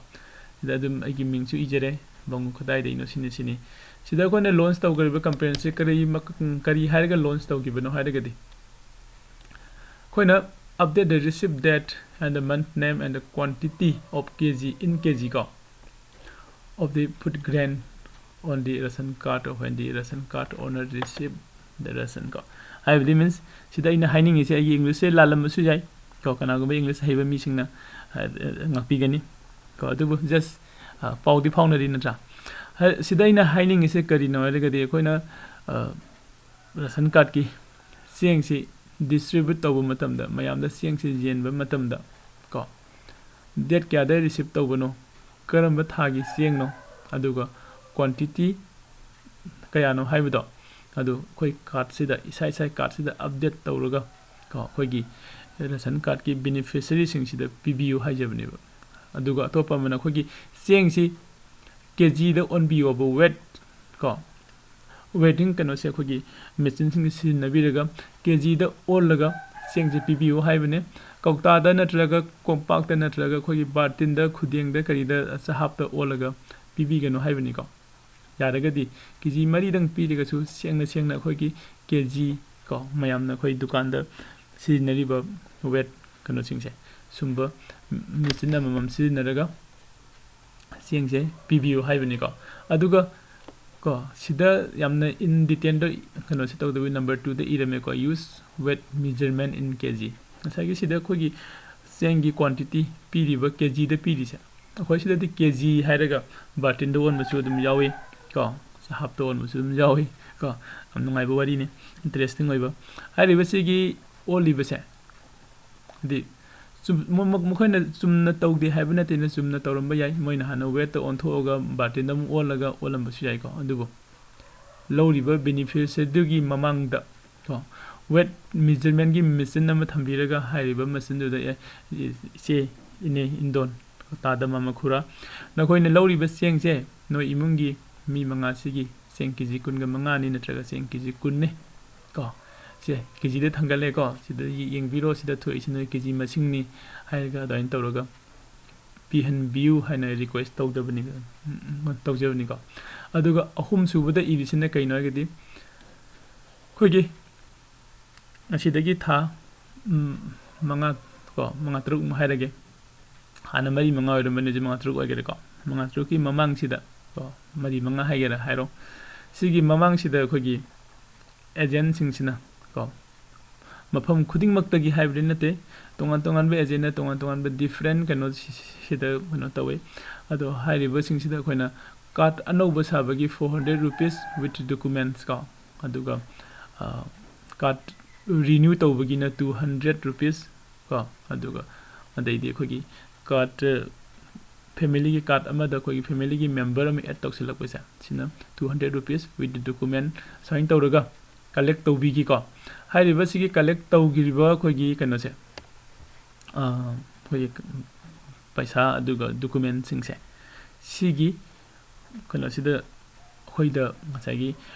ꯁꯤꯗ ꯑꯗꯨꯝ ꯑꯩꯒꯤ ꯃꯤꯡꯁꯨ ꯏꯖꯔꯦ, ꯋꯥꯉꯨ ꯀꯗꯥꯏꯗꯩꯅꯣ ꯁꯤꯅ ꯁꯤꯅꯤ꯫ ꯁꯤꯗ ꯑꯩꯈꯣꯏꯅ ꯂꯣꯟꯁ ꯇꯧꯒꯗꯧꯔꯤꯕ ꯀꯝꯄ꯭ꯂꯦꯟꯁꯤ ꯀꯔꯤ ꯃꯛ-, ꯀꯔꯤ ꯍꯥꯏꯔꯒ ꯂꯣꯟꯁ ꯇꯧꯈꯤꯕꯅꯣ ꯍꯥꯏꯔꯒꯗꯤ, ꯑꯩꯈꯣꯏꯅ "Update the receipt date and the month name and the quantity of K G in K G" ꯀꯣ, "of the food grain on the ration card when the ration card owner receive the ration" ꯀꯣ꯫ ꯍꯥꯏꯕꯗꯤ, means, ꯁꯤꯗ ꯑꯩꯅ ꯍꯥꯏꯅꯤꯡꯉꯤꯁꯦ, ꯑꯩꯒꯤ ꯏꯪꯂꯤꯁꯁꯦ ꯂꯥꯜꯂꯝꯕꯁꯨ ꯌꯥꯏ ꯀꯣ, ꯀꯅꯥꯒꯨꯝꯕ English ꯍꯩꯕ ꯃꯤꯁꯤꯡꯅ, ꯑ, ꯑ, ꯉꯥꯛꯄꯤꯒꯅꯤ ꯀꯣ꯫ ꯑꯗꯨꯕꯨ ꯖꯁ, ꯑ, ꯄꯥꯎꯗꯤ ꯐꯥꯎꯅꯔꯤ ꯅꯠꯇ꯭ꯔꯥ? ꯍ-, ꯁꯤꯗ ꯑꯩꯅ ꯍꯥꯏꯅꯤꯡꯉꯤꯁꯦ ꯀꯔꯤꯅꯣ ꯍꯥꯏꯔꯒꯗꯤ, ꯑꯩꯈꯣꯏꯅ, ꯑ, ꯔꯦꯁꯟ ꯀꯥꯔꯠꯀꯤ ꯆꯦꯡꯁꯤ ꯗꯤꯁꯇ꯭ꯔꯤꯕ꯭ꯌꯨꯠ ꯇꯧꯕ ꯃꯇꯝꯗ, ꯃꯌꯥꯝꯗ ꯆꯦꯡꯁꯤ ꯌꯦꯟꯕ ꯃꯇꯝꯗ ꯀꯣ, ꯗꯦꯠ ꯀꯌꯥꯗ ꯔꯤꯁꯤꯞ ꯇꯧꯕꯅꯣ, ꯀꯔꯝꯕ ꯊꯥꯒꯤ ꯆꯦꯡꯅꯣ, ꯑꯗꯨꯒ ꯀ꯭ꯋꯥꯟꯇꯤꯇꯤ ꯀꯌꯥꯅꯣ ꯍꯥꯏꯕꯗꯣ, ꯑꯗꯨ ꯑꯩꯈꯣꯏ ꯀꯥꯔꯠꯁꯤꯗ, ꯏꯁꯥ ꯏꯁꯥꯒꯤ ꯀꯥꯔꯠꯁꯤꯗ ꯑꯞꯗꯦꯠ ꯇꯧꯔꯒ ꯀꯣ, ꯑꯩꯈꯣꯏꯒꯤ ꯔꯦꯁꯟ ꯀꯥꯔꯠꯀꯤ ꯕꯦꯅꯤꯐꯤꯁꯔꯤꯁꯤꯡꯁꯤꯗ ꯄꯤꯕꯤꯌꯨ ꯍꯥꯏꯖꯕꯅꯦꯕ꯫ ꯑꯗꯨꯒ ꯑꯇꯣꯞꯄ ꯑꯃꯅ ꯑꯩꯈꯣꯏꯒꯤ ꯆꯦꯡꯁꯤ ꯀꯦ ꯖꯤꯗ ꯑꯣꯟꯕꯤꯌꯣꯕ, ꯋꯦꯠ ꯀꯣ, ꯋꯦꯠꯇꯤꯡ ꯀꯩꯅꯣꯁꯦ ꯑꯩꯈꯣꯏꯒꯤ ꯃꯦꯆꯤꯟꯁꯤꯡꯁꯦ ꯁꯤꯖꯤꯟꯅꯕꯤꯔꯒ ꯀꯦ ꯖꯤꯗ ꯑꯣꯜꯂꯒ ꯆꯦꯡꯁꯦ ꯄꯤꯕꯤꯌꯨ ꯍꯥꯏꯕꯅꯦ꯫ ꯀꯧꯇꯥꯗ ꯅꯠꯇ꯭ꯔꯒ ꯀꯣꯝꯄꯥꯛꯇ ꯅꯠꯇ꯭ꯔꯒ ꯑꯩꯈꯣꯏꯒꯤ ꯕꯥꯔꯇꯤꯟꯗ, ꯈꯨꯗꯦꯡꯗ, ꯀꯔꯤꯗ, ꯆꯍꯥꯞꯇ ꯑꯣꯜꯂꯒ ꯄꯤꯕꯤꯒꯅꯨ ꯍꯥꯏꯕꯅꯤꯀꯣ꯫ ꯌꯥꯔꯒꯗꯤ ꯀꯦ ꯖꯤ ꯃꯔꯤꯗꯪ ꯄꯤꯔꯒꯁꯨ ꯁꯦꯡꯅ ꯁꯦꯡꯅ ꯑꯩꯈꯣꯏꯒꯤ ꯀꯦ ꯖꯤ ꯀꯣ, ꯃꯌꯥꯝꯅ ꯑꯩꯈꯣꯏ ꯗꯨꯀꯥꯟꯗ ꯁꯤꯖꯤꯟꯅꯔꯤꯕ ꯋꯦꯠ ꯀꯩꯅꯣꯁꯤꯡꯁꯦ, ꯁꯨꯝꯕ ꯃꯦꯆꯤꯟ ꯑꯃꯃꯝ ꯁꯤꯖꯤꯟꯅꯔꯒ ꯆꯦꯡꯁꯦ ꯄꯤꯕꯤꯌꯨ ꯍꯥꯏꯕꯅꯤꯀꯣ꯫ ꯑꯗꯨꯒ ꯀꯣ, ꯁꯤꯗ ꯌꯥꯝꯅ ꯏꯟ ꯗꯤꯇꯦꯜꯗ ꯀꯩꯅꯣꯁꯦ ꯇꯧꯗꯕꯤ, ꯅꯝꯕꯔ ꯇꯨꯗ ꯏꯔꯝꯃꯦꯀꯣ, "Use weight measurement in K G"꯫ ꯉꯁꯥꯏꯒꯤ ꯁꯤꯗ ꯑꯩꯈꯣꯏꯒꯤ ꯆꯦꯡꯒꯤ ꯀ꯭ꯋꯥꯟꯇꯤꯇꯤ ꯄꯤꯔꯤꯕ, ꯀꯦ ꯖꯤꯗ ꯄꯤꯔꯤꯁꯦ, ꯑꯩꯈꯣꯏ ꯁꯤꯗꯗꯤ ꯀꯦ ꯖꯤ ꯍꯥꯏꯔꯒ ꯕꯥꯔꯇꯤꯟꯗ ꯑꯣꯟꯕꯁꯨ ꯑꯗꯨꯝ ꯌꯥꯎꯏ ꯀꯣ, ꯆꯍꯥꯞꯇ ꯑꯣꯟꯕꯁꯨ ꯑꯗꯨꯝ ꯌꯥꯎꯏ ꯀꯣ꯫ ꯌꯥꯝ ꯅꯨꯡꯉꯥꯏꯕ ꯋꯥꯔꯤꯅꯤ, ꯏꯟꯇꯔꯦꯁꯇꯤꯡ ꯑꯣꯏꯕ꯫ ꯍꯥꯏꯔꯤꯕꯁꯤꯒꯤ ꯑꯣꯜꯂꯤꯕꯁꯦ ꯍꯥꯏꯗꯤ ꯆꯨꯝ-, ꯃ-, ꯃ-, ꯃꯈꯣꯏꯅ ꯆꯨꯝꯅ ꯇꯧꯗꯦ ꯍꯥꯏꯕ ꯅꯠꯇꯦꯅ, ꯆꯨꯝꯅ ꯇꯧꯔꯝꯕ ꯌꯥꯏ꯫ ꯃꯣꯏꯅ ꯍꯥꯟꯅ ꯋꯦꯠꯇ ꯑꯣꯟꯊꯣꯛꯑꯒ ꯕꯥꯔꯇꯤꯟꯗ ꯑꯃꯨꯛ ꯑꯣꯜꯂꯒ ꯑꯣꯜꯂꯝꯕꯁꯨ ꯌꯥꯏꯀꯣ꯫ ꯑꯗꯨꯕꯨ ꯂꯧꯔꯤꯕ ꯕꯦꯅꯤꯐꯤꯁꯔꯤꯗꯨꯒꯤ ꯃꯃꯥꯡꯗ ꯀꯣ, ꯋꯦꯠ ꯃꯦꯖꯔꯃꯦꯟꯒꯤ ꯃꯦꯆꯤꯟ ꯑꯃ ꯊꯝꯕꯤꯔꯒ ꯍꯥꯏꯔꯤꯕ ꯃꯦꯆꯤꯟꯗꯨꯗ, "ꯑꯦ, ꯏꯆꯦ, ꯏꯅꯦ, ꯏꯟꯗꯣꯟ, ꯇꯥꯗ, ꯃꯃꯥ, ꯈꯨꯔꯥ, ꯅꯈꯣꯏꯅ ꯂꯧꯔꯤꯕ ꯆꯦꯡꯁꯦ ꯅꯣꯏ ꯏꯃꯨꯡꯒꯤ ꯃꯤ ꯃꯉꯥꯁꯤꯒꯤ ꯆꯦꯡ ꯀꯦ ꯖꯤ ꯀꯨꯟꯒ ꯃꯉꯥꯅꯤ ꯅꯠꯇ꯭ꯔꯒ ꯆꯦꯡ ꯀꯦ ꯖꯤ ꯀꯨꯟꯅꯤ ꯀꯣ꯫ ꯁꯦ, ꯀꯦ ꯖꯤꯗ ꯊꯥꯡꯒꯠꯂꯦꯀꯣ꯫ ꯁꯤꯗ ꯌꯦꯡꯕꯤꯔꯣ, ꯁꯤꯗ ꯊꯣꯛꯏꯁꯤ ꯅꯣꯏ ꯀꯦ ꯖꯤ ꯃꯁꯤꯡꯅꯤ" ꯍꯥꯏꯔꯒ ꯑꯗꯨꯃꯥꯏꯅ ꯇꯧꯔꯒ ꯄꯤꯍꯟꯕꯤꯌꯨ ꯍꯥꯏꯅ ꯔꯤꯀ꯭ꯋꯦꯁ ꯇꯧꯖꯕꯅꯤ, ꯎꯝ, ꯇꯧꯖꯕꯅꯤꯀꯣ꯫ ꯑꯗꯨꯒ ꯑꯍꯨꯝꯁꯨꯕꯗ ꯏꯔꯤꯁꯤꯅ ꯀꯩꯅꯣ ꯍꯥꯏꯔꯒꯗꯤ, ꯑꯩꯈꯣꯏꯒꯤ ꯑꯁꯤꯗꯒꯤ ꯊꯥ, ꯎꯝ, ꯃꯉꯥ ꯀꯣ, ꯃꯉꯥ ꯇꯔꯨꯛꯃꯨꯛ ꯍꯥꯏꯔꯒꯦ꯫ ꯍꯥꯟꯅ ꯃꯔꯤ ꯃꯉꯥ ꯑꯣꯏꯔꯝꯕꯅꯤ, ꯍꯧꯖꯤꯛ ꯃꯉꯥ ꯇꯔꯨꯛ ꯑꯣꯏꯈꯔꯦꯀꯣ꯫ ꯃꯉꯥ ꯇꯔꯨꯛꯀꯤ ꯃꯃꯥꯡꯁꯤꯗ ꯀꯣ, ꯃꯔꯤ ꯃꯉꯥ ꯍꯥꯏꯒꯦꯔꯥ ꯍꯥꯏꯔꯣ, ꯁꯤꯒꯤ ꯃꯃꯥꯡꯁꯤꯗ ꯑꯩꯈꯣꯏꯒꯤ ꯑꯦꯖꯦꯟꯁꯤꯡꯁꯤꯅ ꯀꯣ, ꯃꯐꯝ ꯈꯨꯗꯤꯡꯃꯛꯇꯒꯤ ꯍꯥꯏꯕꯗꯤ ꯅꯠꯇꯦ, ꯇꯣꯉꯥꯟ ꯇꯣꯉꯥꯟꯕ ꯑꯦꯖꯦꯟꯅ ꯇꯣꯉꯥꯟ ꯇꯣꯉꯥꯟꯕ ꯗꯤꯐ꯭ꯔꯦꯟ ꯀꯩꯅꯣ ꯁꯤ-, ꯁꯤ-, ꯁꯤꯗ ꯀꯩꯅꯣ ꯇꯧꯋꯤ꯫ ꯑꯗꯣ ꯍꯥꯏꯔꯤꯕꯁꯤꯡꯁꯤꯗ ꯑꯩꯈꯣꯏꯅ ꯀꯥꯔꯠ ꯑꯅꯧꯕ ꯁꯥꯕꯒꯤ four hundred rupees with documents ꯀꯣ, ꯑꯗꯨꯒ, ꯑ, ꯀꯥꯔꯠ ꯔꯤꯅ꯭ꯌꯨ ꯇꯧꯕꯒꯤꯅ two hundred rupees ꯀꯣ, ꯑꯗꯨꯒ ꯑꯗꯩꯗꯤ ꯑꯩꯈꯣꯏꯒꯤ ꯀꯥꯔꯠ, ꯐꯦꯃꯤꯂꯤꯒꯤ ꯀꯥꯔꯠ ꯑꯃꯗ ꯑꯩꯈꯣꯏꯒꯤ ꯐꯦꯃꯤꯂꯤꯒꯤ ꯃꯦꯝꯕꯔ ꯑꯃ ꯑꯦꯗ ꯇꯧꯁꯤꯜꯂꯛꯄꯁꯦ, ꯁꯤꯅ two hundred rupees with document ꯁꯨꯃꯥꯏꯅ ꯇꯧꯔꯒ ꯀꯂꯦꯛ ꯇꯧꯕꯤꯒꯤꯀꯣ꯫ ꯍꯥꯏꯔꯤꯕꯁꯤꯒꯤ ꯀꯂꯦꯛ ꯇꯧꯈꯤꯕ ꯑꯩꯈꯣꯏꯒꯤ ꯀꯩꯅꯣꯁꯦ, ꯑ, ꯑꯩꯈꯣꯏꯒꯤ ꯄꯩꯁꯥ ꯑꯗꯨꯒ ꯗꯣꯀꯨꯃꯦꯟꯁꯤꯡꯁꯦ, ꯁꯤꯒꯤ ꯀꯩꯅꯣꯁꯤꯗ ꯑꯩꯈꯣꯏꯗ ꯉꯁꯥꯏꯒꯤ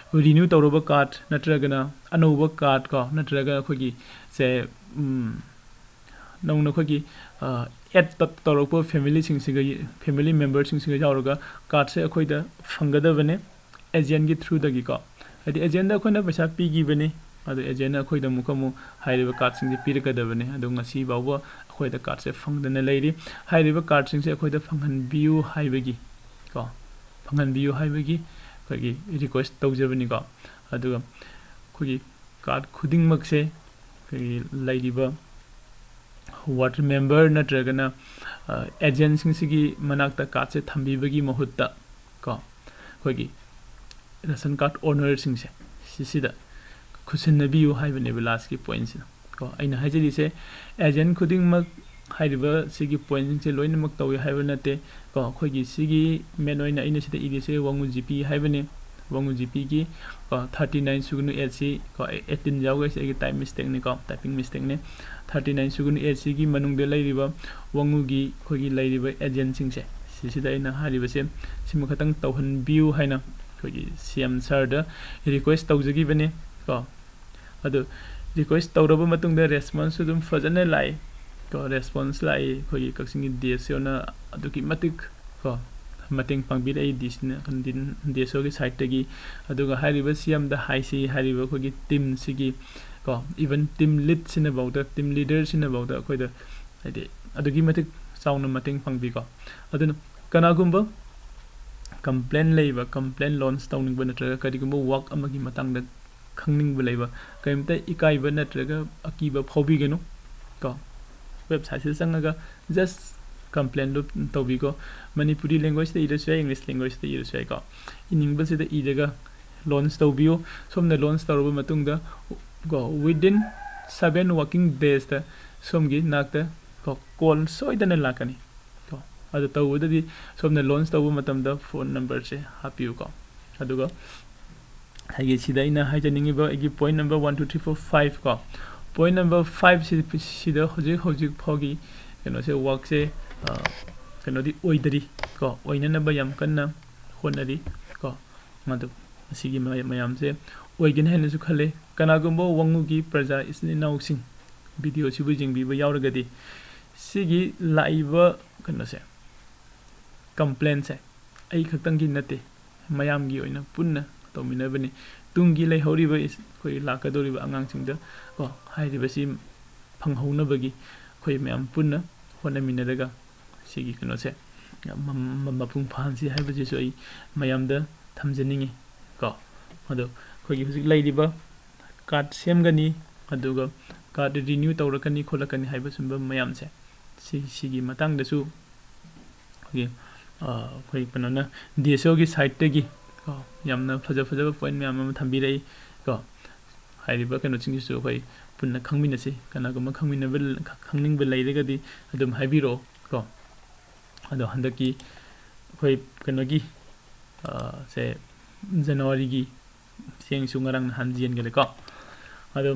ꯔꯤꯅ꯭ꯌꯨ ꯇꯧꯔꯕ ꯀꯥꯔꯠ ꯅꯠꯇ꯭ꯔꯒꯅ ꯑꯅꯧꯕ ꯀꯥꯔꯠ ꯀꯣ, ꯅꯠꯇ꯭ꯔꯒ ꯑꯩꯈꯣꯏꯒꯤ ꯁꯦ, ꯎꯝ, ꯅꯧꯅ ꯑꯩꯈꯣꯏꯒꯤ, ꯑ, ꯑꯦꯗ ꯇꯧꯔꯛꯄ ꯐꯦꯃꯤꯂꯤꯁꯤꯡꯁꯤꯒ, ꯐꯦꯃꯤꯂꯤ ꯃꯦꯝꯕꯔꯁꯤꯡꯁꯤꯒ ꯌꯥꯎꯔꯒ ꯀꯥꯔꯠꯁꯦ ꯑꯩꯈꯣꯏꯗ ꯐꯪꯒꯗꯕꯅꯦ ꯑꯦꯖꯦꯟꯒꯤ ꯊ꯭ꯔꯨꯗꯒꯤꯀꯣ꯫ ꯍꯥꯏꯗꯤ ꯑꯦꯖꯦꯟꯗ ꯑꯩꯈꯣꯏꯅ ꯄꯩꯁꯥ ꯄꯤꯈꯤꯕꯅꯤ, ꯑꯗꯣ ꯑꯦꯖꯦꯟꯅ ꯑꯩꯈꯣꯏꯗ ꯑꯃꯨꯛꯀ ꯑꯃꯨꯛ ꯍꯥꯏꯔꯤꯕ ꯀꯥꯔꯠꯁꯤꯡꯁꯦ ꯄꯤꯔꯛꯀꯗꯕꯅꯤ꯫ ꯑꯗꯣ ꯉꯁꯤ ꯐꯥꯎꯕ ꯑꯩꯈꯣꯏꯗ ꯀꯥꯔꯠꯁꯦ ꯐꯪꯗꯅ ꯂꯩꯔꯤ꯫ ꯍꯥꯏꯔꯤꯕ ꯀꯥꯔꯠꯁꯤꯡꯁꯦ ꯑꯩꯈꯣꯏꯗ ꯐꯪꯍꯟꯕꯤꯌꯨ ꯍꯥꯏꯕꯒꯤ ꯀꯣ, ꯐꯪꯍꯟꯕꯤꯌꯨ ꯍꯥꯏꯕꯒꯤ ꯑꯩꯈꯣꯏꯒꯤ ꯔꯤꯀ꯭ꯋꯦꯁ ꯇꯧꯖꯕꯅꯤꯀꯣ꯫ ꯑꯗꯨꯒ ꯑꯩꯈꯣꯏꯒꯤ ꯀꯥꯔꯠ ꯈꯨꯗꯤꯡꯃꯛꯁꯦ ꯑꯩꯈꯣꯏꯒꯤ ꯂꯩꯔꯤꯕ ꯋꯥꯔꯗ ꯃꯦꯝꯕꯔ ꯅꯠꯇ꯭ꯔꯒꯅ, ꯑꯦꯖꯦꯟꯁꯤꯡꯁꯤꯒꯤ ꯃꯅꯥꯛꯇ ꯀꯥꯔꯠꯁꯦ ꯊꯝꯕꯤꯕꯒꯤ ꯃꯍꯨꯠꯇ ꯀꯣ, ꯑꯩꯈꯣꯏꯒꯤ ꯔꯦꯁꯟ ꯀꯥꯔꯠ ꯑꯣꯅꯔꯁꯤꯡꯁꯦ ꯁꯤꯁꯤꯗ ꯈꯨꯠꯁꯤꯟꯅꯕꯤꯌꯨ ꯍꯥꯏꯕꯅꯦꯕ ꯂꯥꯁꯀꯤ ꯄꯣꯏꯟꯁꯤꯅ ꯀꯣ꯫ ꯑꯩꯅ ꯍꯥꯏꯖꯔꯤꯁꯦ ꯑꯦꯖꯦꯟ ꯈꯨꯗꯤꯡꯃꯛ ꯍꯥꯏꯔꯤꯕ ꯁꯤꯒꯤ ꯄꯣꯏꯟꯁꯤꯡꯁꯦ ꯂꯣꯏꯅꯃꯛ ꯇꯧꯏ ꯍꯥꯏꯕ ꯅꯠꯇꯦ ꯀꯣ꯫ ꯑꯩꯈꯣꯏꯒꯤ ꯁꯤꯒꯤ ꯃꯦꯟ ꯑꯣꯏꯅ ꯑꯩꯅ ꯁꯤꯗ ꯏꯔꯤꯁꯦ ꯋꯥꯉꯨ ꯖꯤꯄꯤ ꯍꯥꯏꯕꯅꯤ꯫ ꯋꯥꯉꯨ ꯖꯤꯄꯤꯒꯤ ꯀꯣ ꯊꯥꯔꯇꯤ ꯅꯥꯏꯟ ꯁꯨꯒꯅꯨ ꯑꯦꯠꯁꯤ ꯀꯣ ꯑꯩꯠꯇꯤꯟ ꯌꯥꯎꯈ꯭ꯔꯤꯁꯦ ꯑꯩꯒꯤ ꯇꯥꯏꯞ ꯃꯤꯁꯇꯦꯛꯅꯤ ꯀꯣ, ꯇꯥꯏꯄꯤꯡ ꯃꯤꯁꯇꯦꯛꯅꯤ꯫ ꯊꯥꯔꯇꯤ ꯅꯥꯏꯟ ꯁꯨꯒꯅꯨ ꯑꯦꯠꯁꯤꯒꯤ ꯃꯅꯨꯡꯗ ꯂꯩꯔꯤꯕ ꯋꯥꯉꯨꯒꯤ ꯑꯩꯈꯣꯏꯒꯤ ꯂꯩꯔꯤꯕ ꯑꯦꯖꯦꯟꯁꯤꯡꯁꯦ ꯁꯤꯁꯤꯗ ꯑꯩꯅ ꯍꯥꯏꯔꯤꯕꯁꯦ ꯁꯤꯃ ꯈꯛꯇꯪ ꯇꯧꯍꯟꯕꯤꯌꯨ ꯍꯥꯏꯅ ꯑꯩꯈꯣꯏꯒꯤ ꯁꯤ ꯑꯦꯝ ꯁꯥꯔꯗ ꯔꯤꯀ꯭ꯋꯦꯁ ꯇꯧꯖꯈꯤꯕꯅꯤ ꯀꯣ꯫ ꯑꯗꯨ ꯔꯤꯀ꯭ꯋꯦꯁ ꯇꯧꯔꯕ ꯃꯇꯨꯡꯗ ꯔꯦꯁꯄꯣꯟꯁꯁꯨ ꯑꯗꯨꯝ ꯐꯖꯅ ꯂꯥꯛꯏ ꯀꯣ꯫ ꯔꯦꯁꯄꯣꯟꯁ ꯂꯥꯛꯏ ꯑꯩꯈꯣꯏꯒꯤ ꯀꯛꯆꯤꯡꯒꯤ ꯗꯤ ꯑꯦꯁ ꯑꯣꯅ ꯑꯗꯨꯛꯀꯤ ꯃꯇꯤꯛ ꯀꯣ ꯃꯇꯦꯡ ꯄꯥꯡꯕꯤꯔꯛꯏ ꯗꯤ ꯁꯤꯅ, ꯗꯤ ꯑꯦꯁ ꯑꯣꯒꯤ ꯁꯥꯏꯠꯇꯒꯤ꯫ ꯑꯗꯨꯒ ꯍꯥꯏꯔꯤꯕ ꯁꯤ ꯑꯦꯝꯗ ꯍꯥꯏꯁꯤ ꯍꯥꯏꯔꯤꯕ ꯑꯩꯈꯣꯏꯒꯤ ꯇꯤꯝꯁꯤꯒꯤ ꯀꯣ, ꯏꯚꯟ ꯇꯤꯝ ꯂꯤꯗꯁꯤꯅꯐꯥꯎꯗ, ꯇꯤꯝ ꯂꯤꯗꯔꯁꯤꯅꯐꯥꯎꯗ ꯑꯩꯈꯣꯏꯗ ꯍꯥꯏꯗꯤ ꯑꯗꯨꯛꯀꯤ ꯃꯇꯤꯛ ꯆꯥꯎꯅ ꯃꯇꯦꯡ ꯄꯥꯡꯕꯤꯀꯣ꯫ ꯑꯗꯨꯅ ꯀꯅꯥꯒꯨꯝꯕ ꯀꯝꯄ꯭ꯂꯦꯟ ꯂꯩꯕ, ꯀꯝꯄ꯭ꯂꯦꯟ ꯂꯣꯟꯁ ꯇꯧꯅꯤꯡꯕ ꯅꯠꯇ꯭ꯔꯒ ꯀꯔꯤꯒꯨꯝꯕ ꯋꯥꯛ ꯑꯃꯒꯤ ꯃꯇꯥꯡꯗ ꯈꯪꯅꯤꯡꯕ ꯂꯩꯕ, ꯀꯔꯤꯝꯇ ꯏꯀꯥꯏꯕ ꯅꯠꯇ꯭ꯔꯒ ꯑꯀꯤꯕ ꯐꯥꯎꯕꯤꯒꯅꯨ ꯀꯣ꯫ ꯋꯦꯕꯁꯥꯏꯠꯁꯤꯗ ꯆꯪꯉꯒ ꯖꯁ ꯀꯝꯄ꯭ꯂꯦꯟꯗꯨ ꯇꯧꯕꯤꯀꯣ꯫ ꯃꯅꯤꯄꯨꯔꯤ ꯂꯦꯡꯒ꯭ꯋꯦꯖꯇ ꯏꯔꯁꯨ ꯌꯥꯏ, ꯏꯪꯂꯤꯁ ꯂꯦꯡꯒ꯭ꯋꯦꯖꯇ ꯏꯔꯁꯨ ꯌꯥꯏꯀꯣ꯫ ꯏꯅꯤꯡꯕꯁꯤꯗ ꯏꯔꯒ ꯂꯣꯟꯁ ꯇꯧꯕꯤꯌꯨ꯫ ꯁꯣꯝꯅ ꯂꯣꯟꯁ ꯇꯧꯔꯕ ꯃꯇꯨꯡꯗ ꯀꯣ within seven working daysꯇ ꯁꯣꯝꯒꯤ ꯅꯥꯛꯇ ꯀꯣ ꯀꯣꯜ ꯁꯣꯏꯗꯅ ꯂꯥꯛꯀꯅꯤ ꯀꯣ꯫ ꯑꯗꯨ ꯇꯧꯕꯗꯗꯤ ꯁꯣꯝꯅ ꯂꯣꯟꯁ ꯇꯧꯕ ꯃꯇꯝꯗ ꯐꯣꯟ ꯅꯝꯕꯔꯁꯦ ꯍꯥꯞꯄꯤꯌꯨꯀꯣ꯫ ꯑꯗꯨꯒ ꯑꯩꯒꯤ ꯁꯤꯗ ꯑꯩꯅ ꯍꯥꯏꯖꯅꯤꯡꯉꯤꯕ ꯑꯩꯒꯤ point number one two three four five ꯀꯣ꯫ ꯄꯣꯏꯟ ꯅꯝꯕꯔ ꯐꯥꯏꯚꯁꯤ ꯁꯤꯗ ꯍꯧꯖꯤꯛ ꯍꯧꯖꯤꯛ ꯐꯥꯎꯒꯤ ꯀꯩꯅꯣꯁꯦ ꯋꯥꯛꯁꯦ ꯀꯩꯅꯣꯗꯤ ꯑꯣꯏꯗꯔꯤ ꯀꯣ꯫ ꯑꯣꯏꯅꯅꯕ ꯌꯥꯝ ꯀꯟꯅ ꯍꯣꯠꯅꯔꯤ ꯀꯣ꯫ ꯑꯗꯨ ꯃꯁꯤꯒꯤ ꯃꯌꯥꯝꯁꯦ ꯑꯣꯏꯒꯅꯤ ꯍꯥꯏꯅꯁꯨ ꯈꯜꯂꯦ꯫ ꯀꯅꯥꯒꯨꯝꯕ ꯋꯥꯉꯨꯒꯤ ꯄ꯭ꯔꯖꯥ ꯏꯆꯤꯟ ꯏꯅꯥꯎꯁꯤꯡ ꯚꯤꯗꯤꯑꯣꯁꯤꯕꯨ ꯌꯦꯡꯕꯤꯕ ꯌꯥꯎꯔꯒꯗꯤ ꯁꯤꯒꯤ ꯂꯥꯛꯏꯕ ꯀꯩꯅꯣꯁꯦ, ꯀꯝꯄ꯭ꯂꯦꯟꯁꯦ ꯑꯩ ꯈꯛꯇꯪꯒꯤ ꯅꯠꯇꯦ, ꯃꯌꯥꯝꯒꯤ ꯑꯣꯏꯅ ꯄꯨꯟꯅ ꯇꯧꯃꯤꯟꯅꯕꯅꯤ꯫ ꯇꯨꯡꯒꯤ ꯂꯩꯍꯧꯔꯤꯕ ꯑꯩꯈꯣꯏ ꯂꯥꯛꯀꯗꯧꯔꯤꯕ ꯑꯉꯥꯡꯁꯤꯡꯗ ꯀꯣ ꯍꯥꯏꯔꯤꯕꯁꯤ ꯐꯪꯍꯧꯅꯕꯒꯤ ꯑꯩꯈꯣꯏ ꯃꯌꯥꯝ ꯄꯨꯟꯅ ꯍꯣꯠꯅꯃꯤꯟꯅꯔꯒ ꯁꯤꯒꯤ ꯀꯩꯅꯣꯁꯦ ꯃꯄꯨꯡ ꯐꯥꯍꯟꯁꯤ ꯍꯥꯏꯕꯁꯤꯁꯨ ꯑꯩ ꯃꯌꯥꯝꯗ ꯊꯝꯖꯅꯤꯡꯉꯤ ꯀꯣ꯫ ꯑꯗꯣ ꯑꯩꯈꯣꯏꯒꯤ ꯍꯧꯖꯤꯛ ꯂꯩꯔꯤꯕ ꯀꯥꯔꯠ ꯁꯦꯝꯒꯅꯤ, ꯑꯗꯨꯒ ꯀꯥꯔꯠ ꯔꯤꯅ꯭ꯌꯨ ꯇꯧꯔꯛꯀꯅꯤ ꯈꯣꯠꯂꯛꯀꯅꯤ ꯍꯥꯏꯕ ꯁꯨꯝꯕ ꯃꯌꯥꯝꯁꯦ ꯁꯤ ꯁꯤꯒꯤ ꯃꯇꯥꯡꯗꯁꯨ ꯑꯩꯈꯣꯏꯒꯤ ꯑꯩꯈꯣꯏ ꯀꯩꯅꯣꯅ ꯗꯤ ꯑꯦꯁ ꯑꯣꯒꯤ ꯁꯥꯏꯠꯇꯒꯤ ꯀꯣ ꯌꯥꯝꯅ ꯐꯖ ꯐꯖꯕ ꯄꯣꯏꯟ ꯃꯌꯥꯝ ꯑꯃ ꯊꯝꯕꯤꯔꯛꯏ ꯀꯣ꯫ ꯍꯥꯏꯔꯤꯕ ꯀꯩꯅꯣꯁꯤꯡꯁꯤꯁꯨ ꯑꯩꯈꯣꯏ ꯄꯨꯟꯅ ꯈꯪꯃꯤꯟꯅꯁꯤ꯫ ꯀꯅꯥꯒꯨꯝꯕ ꯈꯪꯃꯤꯟꯅꯕ ꯈꯪꯅꯤꯡꯕ ꯂꯩꯔꯒꯗꯤ ꯑꯗꯨꯝ ꯍꯥꯏꯕꯤꯔꯛꯑꯣ ꯀꯣ꯫ ꯑꯗꯣ ꯍꯟꯗꯛꯀꯤ ꯑꯩꯈꯣꯏ ꯀꯩꯅꯣꯒꯤ ꯁꯦ ꯖꯅꯋꯥꯔꯤꯒꯤ ꯆꯦꯡꯁꯨ ꯉꯔꯥꯡ ꯅꯍꯥꯟ ꯌꯦꯟꯈꯔꯦꯀꯣ꯫ ꯑꯗꯣ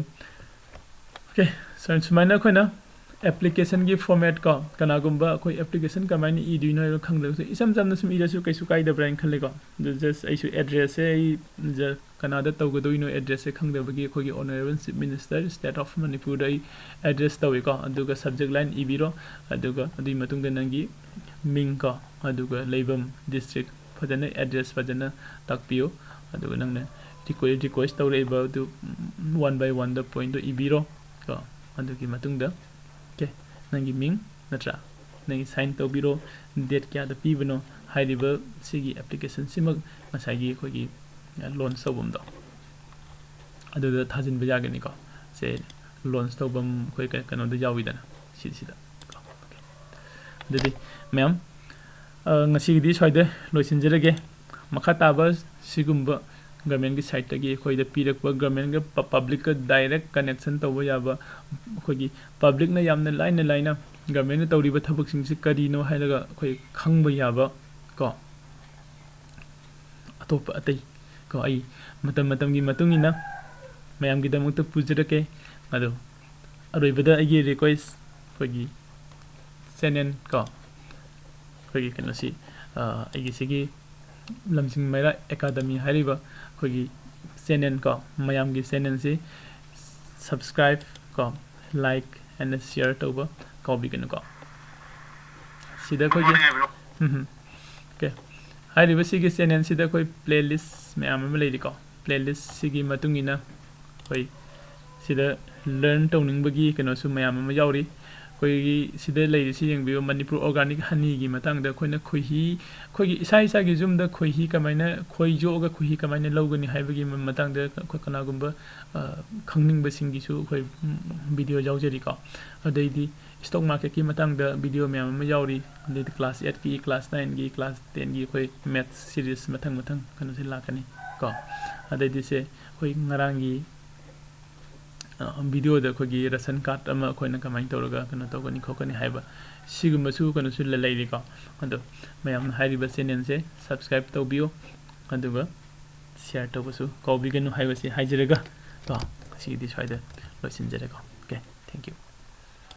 ꯑꯣꯀꯦ, ꯁꯨꯃꯥꯏꯅ ꯑꯩꯈꯣꯏꯅ ꯑꯦꯄ꯭ꯂꯤꯀꯦꯁꯟꯒꯤ ꯐꯣꯔꯃꯦꯠ ꯀꯣ, ꯀꯅꯥꯒꯨꯝꯕ ꯑꯩꯈꯣꯏ ꯑꯦꯄ꯭ꯂꯤꯀꯦꯁꯟ ꯀꯃꯥꯏꯅ ꯏꯗꯣꯏꯅꯣ ꯍꯥꯏꯕ ꯈꯪꯗ꯭ꯔꯒꯁꯨ ꯏꯆꯝ ꯆꯝꯅ ꯁꯨꯝ ꯏꯔꯁꯨ ꯀꯩꯁꯨ ꯀꯥꯏꯗꯕ꯭ꯔꯥ ꯍꯥꯏꯅ ꯈꯜꯂꯦꯀꯣ꯫ ꯑꯗꯨ ꯖꯁ ꯑꯩꯁꯨ ꯑꯦꯗ꯭ꯔꯦꯁꯁꯦ ꯑꯩ ꯀꯅꯥꯗ ꯇꯧꯒꯗꯣꯏꯅꯣ ꯑꯦꯗ꯭ꯔꯦꯁꯁꯦ ꯈꯪꯗꯕꯒꯤ ꯑꯩꯈꯣꯏꯒꯤ Honourable Chief Minister, State of Manipurꯗ ꯑꯩ ꯑꯦꯗ꯭ꯔꯦꯁ ꯇꯧꯏꯀꯣ꯫ ꯑꯗꯨꯒ ꯁꯕꯖꯦꯛ ꯂꯥꯏꯟ ꯏꯕꯤꯔꯣ꯫ ꯑꯗꯨꯒ ꯑꯗꯨꯒꯤ ꯃꯇꯨꯡꯗ ꯅꯪꯒꯤ ꯃꯤꯡ ꯀꯣ, ꯑꯗꯨꯒ ꯂꯩꯐꯝ, ꯗꯤꯁꯇ꯭ꯔꯤꯛ, ꯐꯖꯅ ꯑꯦꯗ꯭ꯔꯦꯁ ꯐꯖꯅ ꯇꯥꯛꯄꯤꯌꯨ꯫ ꯑꯗꯨꯒ ꯅꯪꯅ ꯔꯤꯀ꯭ꯋꯦꯁ ꯇꯧꯔꯛꯏꯕ ꯑꯗꯨ ꯋꯥꯟ ꯕꯥꯏ ꯋꯥꯟꯗ ꯄꯣꯏꯟꯗꯣ ꯏꯕꯤꯔꯣ ꯀꯣ꯫ ꯑꯗꯨꯒꯤ ꯃꯇꯨꯡꯗ ꯑꯣꯀꯦ, ꯅꯪꯒꯤ ꯃꯤꯡ ꯅꯠꯇ꯭ꯔꯥ, ꯅꯪꯒꯤ ꯁꯥꯏꯟ ꯇꯧꯕꯤꯔꯣ꯫ ꯗꯦꯠ ꯀꯌꯥꯗ ꯄꯤꯕꯅꯣ ꯍꯥꯏꯔꯤꯕ ꯁꯤꯒꯤ ꯑꯦꯄ꯭ꯂꯤꯀꯦꯁꯟꯁꯤꯃꯛ ꯉꯁꯥꯏꯒꯤ ꯑꯩꯈꯣꯏꯒꯤ ꯂꯣꯟꯁ ꯇꯧꯐꯝꯗꯣ ꯑꯗꯨꯗ ꯊꯥꯖꯤꯟꯕ ꯌꯥꯒꯅꯤꯀꯣ꯫ ꯁꯦ ꯂꯣꯟꯁ ꯇꯧꯐꯝ ꯑꯩꯈꯣꯏ ꯀꯩꯅꯣꯗ ꯌꯥꯎꯋꯤꯗꯅ ꯁꯤꯁꯤꯗ꯫ ꯑꯗꯨꯗꯤ ꯃꯌꯥꯝ ꯉꯁꯤꯒꯤꯗꯤ ꯁ꯭ꯋꯥꯏꯗ ꯂꯣꯏꯁꯤꯟꯖꯔꯒꯦ꯫ ꯃꯈꯥ ꯇꯥꯕ ꯁꯤꯒꯨꯝꯕ ꯒꯔꯃꯦꯟꯒꯤ ꯁꯥꯏꯠꯇꯒꯤ ꯑꯩꯈꯣꯏꯗ ꯄꯤꯔꯛꯄ ꯒꯔꯃꯦꯟꯒ ꯄꯕ꯭ꯂꯤꯛꯀ ꯗꯥꯏꯔꯦꯛ ꯀꯅꯦꯛꯁꯟ ꯇꯧꯕ ꯌꯥꯕ, ꯑꯩꯈꯣꯏꯒꯤ ꯄꯕ꯭ꯂꯤꯛꯅ ꯌꯥꯝꯅ ꯂꯥꯏꯅ ꯂꯥꯏꯅ ꯒꯔꯃꯦꯟꯅ ꯇꯧꯔꯤꯕ ꯊꯕꯛꯁꯤꯡꯁꯤ ꯀꯔꯤꯅꯣ ꯍꯥꯏꯔꯒ ꯑꯩꯈꯣꯏ ꯈꯪꯕ ꯌꯥꯕ ꯀꯣ, ꯑꯇꯣꯞꯄ ꯑꯇꯩ ꯀꯣ, ꯑꯩ ꯃꯇꯝ ꯃꯇꯝꯒꯤ ꯃꯇꯨꯡ ꯏꯟꯅ ꯃꯌꯥꯝꯒꯤꯗꯃꯛꯇ ꯄꯨꯖꯔꯛꯀꯦ꯫ ꯑꯗꯣ ꯑꯔꯣꯏꯕꯗ ꯑꯩꯒꯤ ꯔꯤꯀ꯭ꯋꯦꯁ, ꯑꯩꯈꯣꯏꯒꯤ ꯆꯦꯅꯦꯜ ꯀꯣ, ꯑꯩꯈꯣꯏꯒꯤ ꯀꯩꯅꯣꯁꯤ, ꯑꯩꯒꯤ ꯁꯤꯒꯤ ꯂꯝꯖꯤꯡ ꯃꯩꯔꯥ ꯑꯦꯀꯥꯗꯃꯤ ꯍꯥꯏꯔꯤꯕ ꯑꯩꯈꯣꯏꯒꯤ ꯆꯦꯅꯦꯜ ꯀꯣ, ꯃꯌꯥꯝꯒꯤ ꯆꯦꯅꯦꯜꯁꯤ ꯁꯕꯁꯀ꯭ꯔꯥꯏꯕ ꯀꯣ, ꯂꯥꯏꯛ ꯑꯦꯟ ꯁꯤꯌꯔ ꯇꯧꯕ ꯀꯥꯎꯕꯤꯒꯅꯨꯀꯣ꯫ ꯁꯤꯗ ꯑꯩꯈꯣꯏꯒꯤ ꯎꯝ, ꯎꯝ꯫ ꯑꯣꯀꯦ, ꯍꯥꯏꯔꯤꯕ ꯁꯤꯒꯤ ꯆꯦꯅꯦꯜꯁꯤꯗ ꯑꯩꯈꯣꯏ ꯄ꯭ꯂꯦꯂꯤꯁ ꯃꯌꯥꯝ ꯑꯃ ꯂꯩꯔꯤꯀꯣ꯫ ꯄ꯭ꯂꯦꯂꯤꯁꯁꯤꯒꯤ ꯃꯇꯨꯡ ꯏꯟꯅ ꯑꯩꯈꯣꯏ ꯁꯤꯗ ꯂꯔꯟ ꯇꯧꯅꯤꯡꯕꯒꯤ ꯀꯩꯅꯣꯁꯨ ꯃꯌꯥꯝ ꯑꯃ ꯌꯥꯎꯔꯤ꯫ ꯑꯩꯈꯣꯏꯒꯤ ꯁꯤꯗ ꯂꯩꯔꯤꯁꯤ ꯌꯦꯡꯕꯤꯌꯨ, ꯃꯅꯤꯄꯨꯔ ꯑꯣꯔꯒꯥꯅꯤꯛ ꯍꯅꯤꯒꯤ ꯃꯇꯥꯡꯗ ꯑꯩꯈꯣꯏꯅ ꯈꯣꯏꯍꯤ, ꯑꯩꯈꯣꯏꯒꯤ ꯏꯁꯥ ꯏꯁꯥꯒꯤ ꯌꯨꯝꯗ ꯈꯣꯏꯍꯤ ꯀꯃꯥꯏꯅ, ꯈꯣꯏ ꯌꯣꯛꯑꯒ ꯈꯣꯏꯍꯤ ꯀꯃꯥꯏꯅ ꯂꯧꯒꯅꯤ ꯍꯥꯏꯕꯒꯤ ꯃ-, ꯃꯇꯥꯡꯗ ꯑꯩꯈꯣꯏ ꯀꯅꯥꯒꯨꯝꯕ, ꯑ, ꯈꯪꯅꯤꯡꯕꯁꯤꯡꯒꯤꯁꯨ ꯑꯩꯈꯣꯏ, ꯎꯝ, ꯚꯤꯗꯤꯑꯣ ꯌꯥꯎꯖꯔꯤꯀꯣ꯫ ꯑꯗꯩꯗꯤ Stock marketꯀꯤ ꯃꯇꯥꯡꯗ video ꯃꯌꯥꯝ ꯑꯃ ꯌꯥꯎꯔꯤ, ꯑꯗꯩꯗꯤ class eightꯀꯤ, class nineꯒꯤ, class tenꯒꯤ ꯑꯩꯈꯣꯏ maths series ꯃꯊꯪ ꯃꯊꯪ ꯀꯩꯅꯣꯁꯦ ꯂꯥꯛꯀꯅꯤ ꯀꯣ꯫ ꯑꯗꯩꯗꯤ ꯁꯦ ꯑꯩꯈꯣꯏ ꯉꯔꯥꯡꯒꯤ videoꯗ ꯑꯩꯈꯣꯏꯒꯤ ration card ꯑꯃ ꯑꯩꯈꯣꯏꯅ ꯀꯃꯥꯏꯅ ꯇꯧꯔꯒ ꯀꯩꯅꯣ ꯇꯧꯒꯅꯤ ꯈꯣꯠꯀꯅꯤ ꯍꯥꯏꯕ ꯁꯤꯒꯨꯝꯕꯁꯨ ꯀꯩꯅꯣꯁꯨ ꯂꯩꯔꯤꯀꯣ꯫ ꯑꯗꯣ ꯃꯌꯥꯝꯅ ꯍꯥꯏꯔꯤꯕ channelꯁꯦ subscribe ꯇꯧꯕꯤꯌꯨ, ꯑꯗꯨꯒ share ꯇꯧꯕꯁꯨ ꯀꯥꯎꯕꯤꯒꯅꯨ ꯍꯥꯏꯕꯁꯤ ꯍꯥꯏꯖꯔꯒ ꯀꯣ, ꯉꯁꯤꯒꯤꯗꯤ ꯁ꯭ꯋꯥꯏꯗ ꯂꯣꯏꯁꯤꯟꯖꯔꯦꯀꯣ꯫ Okay, thank you꯫